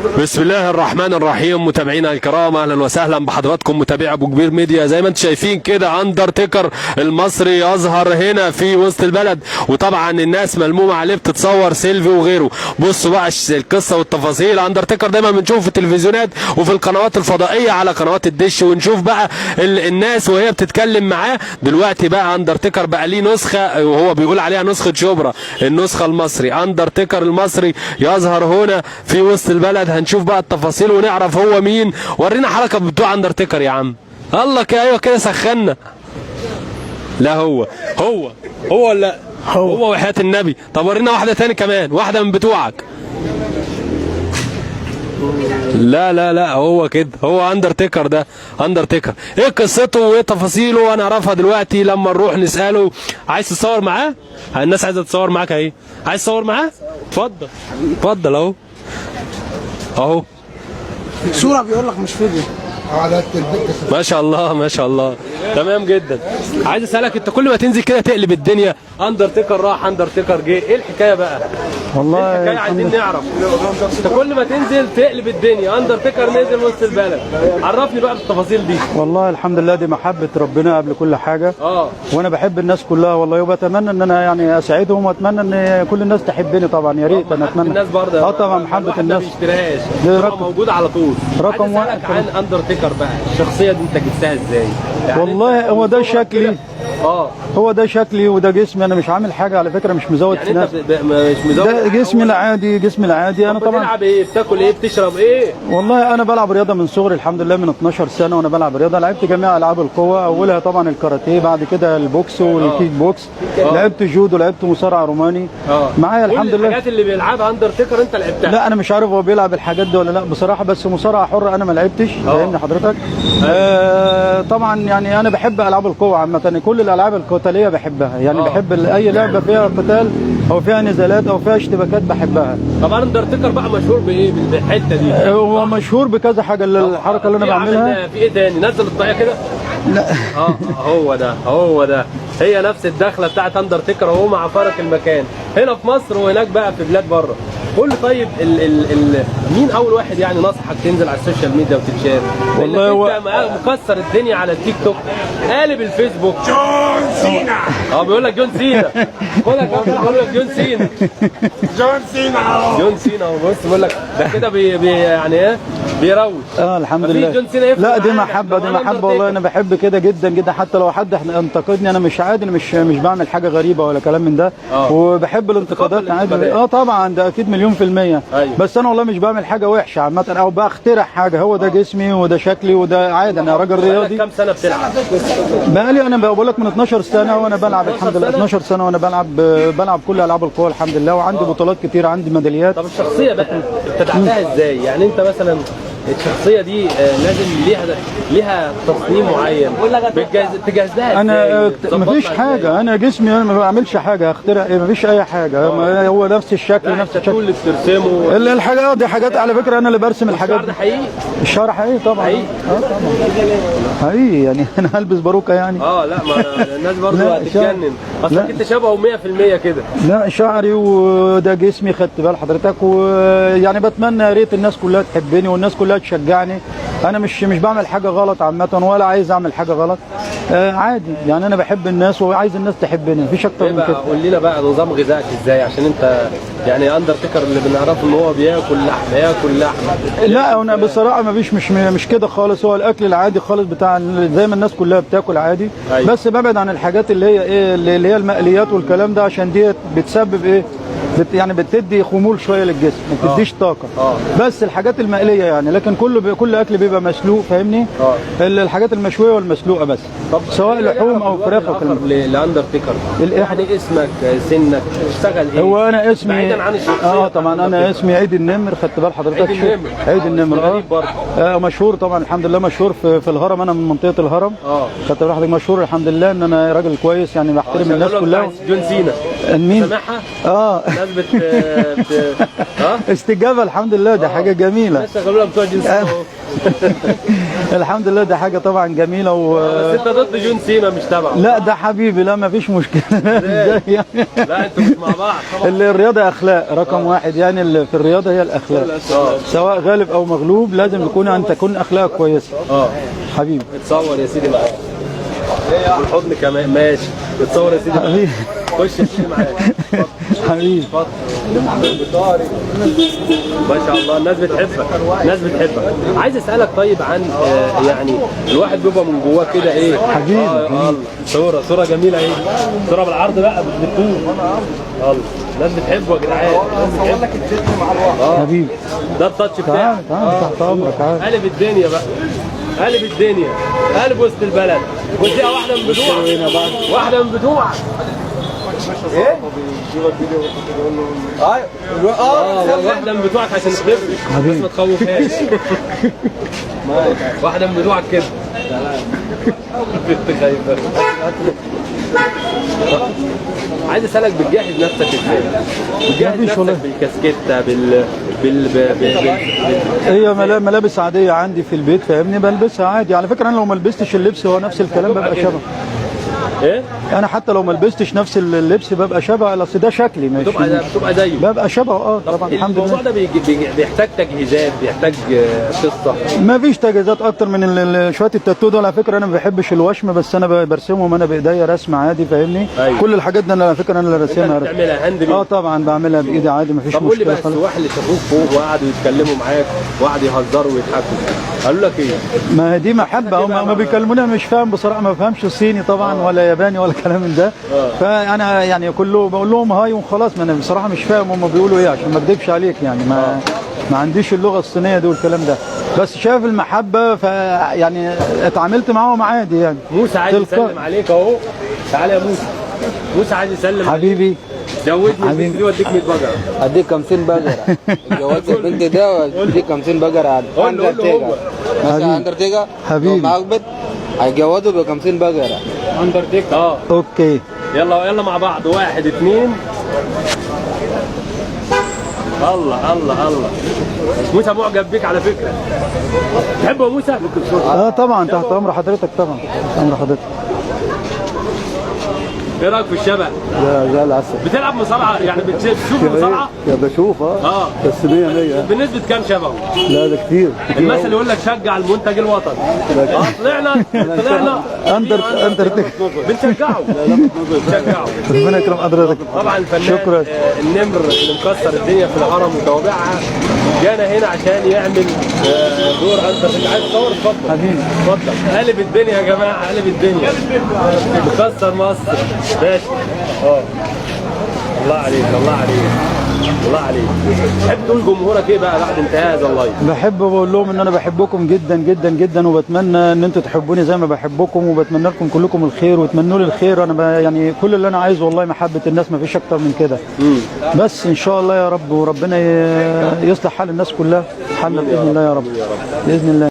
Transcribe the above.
بسم الله الرحمن الرحيم. متابعينا الكرام، اهلا وسهلا بحضراتكم متابعي ابو كبير ميديا. زي ما انتم شايفين كده اندرتيكر المصري يظهر هنا في وسط البلد، وطبعا الناس ملمومه عليه بتتصور سيلفي وغيره. بصوا بقى القصة والتفاصيل. اندرتيكر دايما بنشوفه في التلفزيونات وفي القنوات الفضائية على قنوات الدش، ونشوف بقى الناس وهي بتتكلم معاه. دلوقتي بقى اندرتيكر بقى ليه نسخه، وهو بيقول عليها نسخه شبرا، النسخة المصري. اندرتيكر المصري يظهر هنا في وسط البلد. هنشوف بقى التفاصيل ونعرف هو مين. ورينا حركة بتوع اندرتيكر يا عم. الله كده، ايوه كده سخنا. لا هو هو هو ولا هو وحياة النبي. طب ورينا واحدة تاني كمان، واحدة من بتوعك. لا لا لا، هو كده، هو اندرتيكر ده. اندرتيكر ايه قصته وايه تفاصيله انا اعرفها دلوقتي لما نروح نساله. عايز تتصور معاه؟ الناس عايزه تتصور معاك اهي. عايز تصور معاه؟ اتفضل اتفضل، اهو اهو. صورة بيقول لك مش فيديو. ما شاء الله ما شاء الله، تمام جدا. عايز اسالك، انت كل ما تنزل كده تقلب الدنيا، اندرتيكر راح اندرتيكر جه، ايه الحكاية بقى؟ والله ايه الحكاية؟ الحمد عايزين لله. نعرف. انت كل ما تنزل تقلب الدنيا، اندرتيكر نزل وسط البلد. عرفني بقى بالتفاصيل دي. والله الحمد لله، دي محبة ربنا قبل كل حاجة. وانا بحب الناس كلها والله، وبتمنى ان انا يعني اساعدهم، واتمنى ان كل الناس تحبني طبعا. يا ريت انا اتمنى الناس برضه. طبعا محبة الواحد الناس ما بيشتريهاش، دي رقم موجود على طول. رقم عايز أسألك واحد. عن اندرتيكر بقى، الشخصية دي انت جبتها ازاي؟ يعني والله أنت هو ده من صغرك شكلي. كده؟ هو ده شكلي وده جسمي، انا مش عامل حاجة على فكرة، مش مزود يعني في انت نفسي. مش مزود ده جسمي العادي، جسمي العادي انا طبعا. بتلعب ايه؟ بتاكل ايه؟ بتشرب ايه؟ والله انا بلعب رياضة من صغري الحمد لله، من 12 سنة وانا بلعب رياضة. لعبت جميع العاب القوة، اولها طبعا الكاراتيه، بعد كده البوكس والكيك بوكس، لعبت جودو، لعبت مصارع روماني. معايا الحمد كل لله. الحاجات اللي بيلعبها اندرتيكر انت لعبتها؟ لا انا مش عارف هو بيلعب الحاجات دي ولا لا بصراحة، بس مصارعه حره انا ما لعبتش، فاهمني حضرتك؟ طبعا يعني انا بحب العاب القوة عامة، كل الالعاب القتالية بحبها يعني. بحب اي لعبه فيها قتال او فيها نزالات او فيها اشتباكات بحبها. طبعا اندرتيكر بقى مشهور بايه؟ بالحتة دي. هو مشهور بكذا حاجة، الحركة اللي انا في عامل بعملها. في ايه تاني؟ نزل الطاقية كده. لا. هو ده هو ده، هي نفس الدخلة بتاعت اندرتيكر اهو، مع فرق المكان هنا في مصر وهناك بقى في بلاد بره. قول لي طيب، ال ال ال مين اول واحد يعني نصحك تنزل على ال social media وتتشاف؟ والله لأنك هو- انت مكسر الدنيا على التيك توك، قالب الفيسبوك. جون سينا. بيقول لك جون سينا. خد يا كابتن، بيقول لك جون سينا. جون سينا. جون سينا اهو، بص بيقول لك ده كده بي بي يعني ايه، بيروش. الحمد مفيش لله. جون سينا يفرق لا دي معانا. محبة، دي معانا محبة والله. أندرتيكر. انا بحب كده جدا جدا، حتى لو حد انتقدني انا مش عادي، انا مش بعمل حاجة غريبة ولا كلام من ده. وبحب الانتقادات تقبل عادي. الانتقادات. طبعا ده اكيد 1,000,000%. بس انا والله مش بعمل حاجة وحشة عامة او بخترع حاجة، هو ده جسمي وده شكلي وده عادي، انا راجل بقالك رياضي. كام سنة بتلعب؟ بقالي انا بقول لك من 12 سنة وانا بلعب الحمد لله. سنة؟ 12 سنة وانا بلعب كل العاب القوى الحمد لله، وعندي بطولات كتير، عندي ميداليات. طب الشخصية بقى ابتدعتها ازاي؟ يعني انت مثلا الشخصية دي لازم ليها تصميم معين، تجهز لها انا ازاي؟ تظبطها مفيش ازاي؟ حاجة، انا جسمي انا ما بعملش حاجة، اخترع ايه؟ مفيش اي حاجة، هو نفس الشكل لا نفس انت الشكل. اللي بترسمه. الحاجات دي حاجات على فكرة انا اللي برسم الحاجات الشعر ده دي. حقيقي؟ الشعر حقيقي طبعا. حقيقي؟ طبعا حقيقي، يعني انا هلبس باروكه يعني؟ لا ما الناس برضه لا، هتتجنن، اصلك لا. انت شبهه 100% كده. لا شعري وده جسمي، خدت بال حضرتك؟ ويعني بتمنى يا ريت الناس كلها تحبني والناس كلها تشجعني. انا مش بعمل حاجة غلط عامة، ولا عايز اعمل حاجة غلط. عادي يعني، انا بحب الناس وعايز الناس تحبني، مفيش اكتر ايه من بقى كده. قول لنا بقى نظام غذائك ازاي؟ عشان انت يعني اندرتيكر اللي بنعرفه ان هو بياكل لحمه، ياكل لحمه. لا انا بصراحة ما فيش، مش كده خالص، هو الاكل العادي خالص بتاع زي ما الناس كلها بتاكل عادي. بس ببعد عن الحاجات اللي هي ايه، اللي هي المقليات والكلام ده، عشان دي بتسبب ايه، يعني بتدي خمول شوية للجسم، ما بتديش طاقة. بس الحاجات المقليه يعني، لكن كل اكل بيبقى مسلوق، فاهمني؟ الحاجات المشويه والمسلوقه بس. طب سواء خلينا لحوم نعرف او الوجه فراخ او الآخر كلام. لاندرتيكر. الإيه؟ يعني اسمك، سنك، تشتغل ايه؟ هو انا اسمي بعيدا عن الشخصية طبعا انا أندرتيكر. اسمي عيد النمر، خدت بال حضرتك؟ عيد النمر. عيد النمر. غريب برضه. مشهور طبعا الحمد لله، مشهور في الهرم، انا من منطقة الهرم. خدت بال حضرتك؟ مشهور الحمد لله ان انا راجل كويس يعني، بحترم الناس شغال كلها. بتاع جون سينا. مين؟ سامعها؟ نازل ها؟ استجابة الحمد لله، ده حاجة جميلة. الناس شغالوا بتوع جون سينا. الحمد لله ده حاجة طبعا جميلة. بس انت ضد جون سينا مش تبعه. لا ده حبيبي، لا ما فيش مشكلة. ازاي يعني؟ لا انتوا مش مع بعض. الرياضة اخلاق رقم واحد يعني، اللي في الرياضة هي الاخلاق، سواء غالب او مغلوب لازم يكون ان تكون اخلاقك كويسة. حبيبي اتصور يا سيدي معايا والحضن كمان ماشي. اتصور يا سيدي معايا. خش يا سيدي معايا. حبيبي ما شاء الله الناس بتحبك، الناس بتحبك. عايز اسالك طيب عن يعني الواحد بيبقى من جواه كده ايه؟ حبيبي. الله، صوره جميلة ايه؟ صوره بالعرض بقى مش بالطول. الله، الناس بتحبه يا جدعان، الناس بتحبه. حبيبي ده التاتش بتاعك. تعال تحت امرك. تعال قلب الدنيا بقى، قلب الدنيا، قلب وسط البلد. وديها واحدة من بتوعك، واحدة من بتوعك. ايه؟ واحدة من بتوعك عشان تخف، بس ما تخوفهاش. واحدة من بتوعك كده. بنت خايفة. عايز اسالك بتجهز نفسك ازاي؟ بتجهز مفيش نفسك والله. بالكاسكيته بال بال بال بال هي ملابس عادية عندي في البيت فاهمني، بلبسها عادي. على فكرة انا لو ما لبستش اللبس هو نفس الكلام ببقى شبه. ايه؟ انا حتى لو ما لبستش نفس اللبس ببقى شبه، اصل ده شكلي مش بتبقى زيه. ببقى شبه. طبعا الحمد الموضوع لله. ده بيحتاج تجهيزات، بيحتاج قصة. ما فيش تجهيزات اكتر من شوية التاتو دول. على فكرة انا ما بحبش الوشم، بس انا برسمهم انا بايديا رسم عادي فاهمني. أيوة. كل الحاجات دي انا على فكرة انا اللي راسمها. بتعملها hand made؟ طبعا بعملها بايدي عادي، ما فيش طب قول لي مشكلة بقى خالص. السواح اللي شافوك فوق وقعدوا يتكلموا معاك وقعدوا يهزروا ويضحكوا، قالوا لك ايه؟ ما هي دي محبة، هم ما بيكلموني مش فاهم بصراحة، ما بفهمش صيني طبعا ولا ياباني ولا كلام من ده. فانا يعني كله بقول لهم hi وخلاص، ما انا بصراحة مش فاهم هم بيقولوا ايه عشان ما اكدبش عليك يعني، ما عنديش اللغة الصينية دي والكلام ده، بس شايف المحبة فيعني اتعاملت معاهم عادي يعني. موسى عايز يسلم عليك اهو. تعالى يا موسى، موسى عايز يسلم. حبيبي زودني البنت دي واديك 100 بقرة. اديك 50 بقرة. اتجوزت البنت ده واديك 50 بقرة. اندرتيكر مثلا، اندرتيكر حبيبي معاك بنت هيتجوزوا ب 50 بقرة. اندرتيكر. okay يلا يلا مع بعض. 1 2. الله الله الله. موسى معجب بيك على فكرة. تحبه يا موسى؟ طبعا تحت امر حضرتك، طبعا تحت امر حضرتك. ايه رايك في الشبه؟ لا العسل. بتلعب مصارعه يعني؟ بتشوف مصارعه؟ يا بشوف. بس 100 بنسبة كام شبهه؟ لا ده كتير. المثل يقول لك شجع المنتج الوطني. طلعنا اندرتيكر بنشجعه. بنشجعه. ربنا يكرم حضرتك. طبعا الفنان شكرا. النمر اللي مكسر الدنيا في الهرم وتوابعها جانا هنا عشان يعمل دور اندرتيكر. عايز تصور؟ اتفضل حبيبي اتفضل. قلب الدنيا يا جماعة، قلب الدنيا، مكسر مصر. ماشي. الله عليك، الله عليك، الله عليك. تحب تقول جمهورك ايه بقى بعد انتهاء هذا ال live؟ بحب بقول لهم ان انا بحبكم جدا جدا جدا، وبتمنى ان انتوا تحبوني زي ما بحبكم، وبتمنى لكم كلكم الخير وتمنوا لي الخير. انا يعني كل اللي انا عايزه والله محبة الناس، ما فيش اكتر من كده. بس ان شاء الله يا رب، وربنا يصلح حال الناس كلها، حالنا باذن الله يا رب، باذن الله.